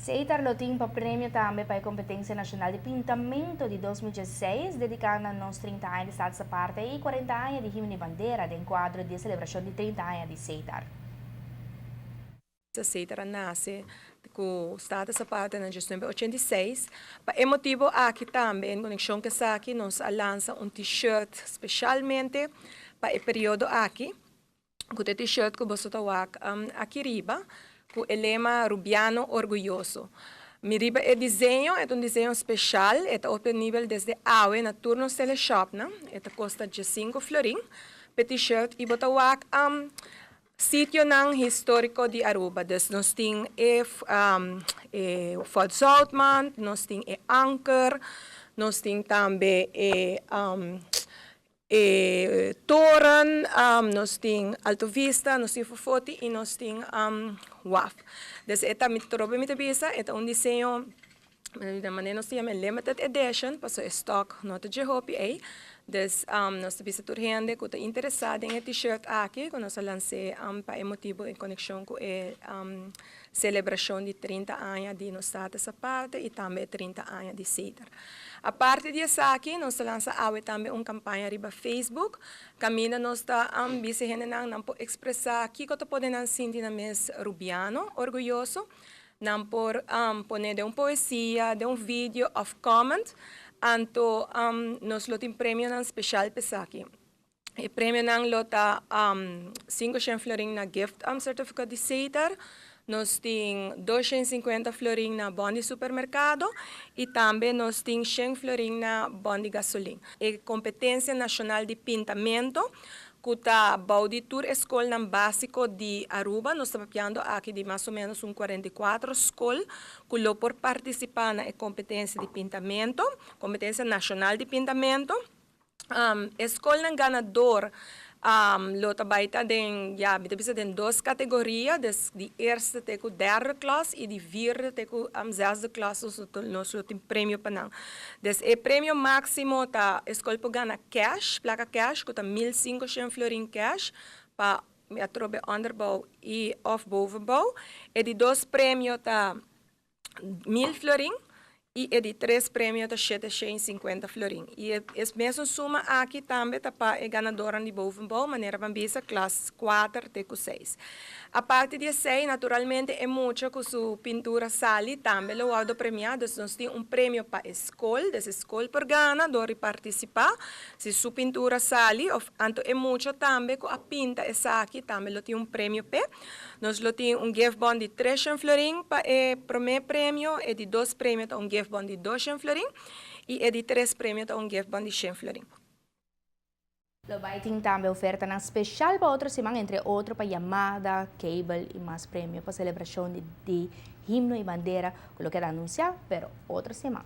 Setar lo tin pa premio tambe pa e Competencia Nacional di Pintamento di 2016, dedica na nos 30 aña di Status Aparte y 40 aña di Himno y Bandera, den cuadro di celebracion di 30 aña di Setar. Setar a nace cu Status Aparte na 1986. Pa e motibo aki tambe, en conexion cu esaki, nos a lansa un t-shirt specialmente pa e periodo aki, cu e t-shirt cu boso ta wak aki riba, cu e lema "Rubiano Orguyoso". Mi riba e diseño, e un diseño special, e ta obtenibel desde awe na tur nos teleshop, no? E ta costa 5 florin, e t-shirt y bo ta wak sitionan historico di Aruba. Dus nos tin e Fort Zoutman, nos tin e Anker, nos tin tambe e Toren, nos tin Alto Vista, nos tin Fofoti y nos tin WAF. Dus e ta trobe mi bisa, e un diseño di manera nos yama limited edition, paso stock no ta hopi ei. Dus nos ta bisa tur hende cu ta interesa den e t-shirt aki, cu nos a lansa pa e motibo en conexion cu e celebracion di 30 aña di nos Status Aparte y tambe 30 aña di Setar. Aparte di esaki, nos a lansa awe tambe un campaña riba Facebook, caminda nos ta bisa hendenan nan por expresa kico ta pone nan sinti nan mes rubiano, orguyoso, nan por pone den un poesia, den un video of comment, anto nos lo tin premionan special pa esaki. E premionan lo ta 500 florin na gift certificate di Setar, nos tin 250 florin na bon di supermercado y tambe nos tin 100 florin na bon di gasolin. E Competencia Nacional di Pintamento, cu ta bou di tur scolnan basico di Aruba, nos ta papiando aki di mas o menos un 44 scol cu lo por participa na competencia di pintamento, Competencia Nacional di Pintamento. Scolnan ganador lo tambe ta den, ja, mi den dos categoria, dus di eerste te cu derde klas y di vierde te cu zesde klas, dus nos lo tin premio pa nan. Dus e premio maximo ta scol por gana cash, placa cash, cu ta 1500 florin cash, pa atrobe onderbouw y of bovenbouw. E di dos premio ta 1000 florin y e di tres premio ta 750 florin. Y e mesun suma aki tambe ta pa e ganador di bovenbouw, manera ban bisa klas 4 te 6. Aparte di esey, naturalmente, e mucha cu su pintura sali tambe lo wordo premia, dus nos tin un premio pa scol, dus scol por gana, door di participa, si su pintura sali, of anto e mucha tambe cu a pinta esaki, tambe lo tin un premio p'e. Nos lo tin un gift bon di 300 florin pa e prome premio, e di dos premio ta un gift bon di 200 florin y e di tres premio ta un gift bon di 100 florin. Lo bay tin tambe ofertanan special pa otro siman, entre otro pa yamada, cable y mas premio pa celebracion di Himno y Bandera, cu lo keda anuncia, pero otro siman.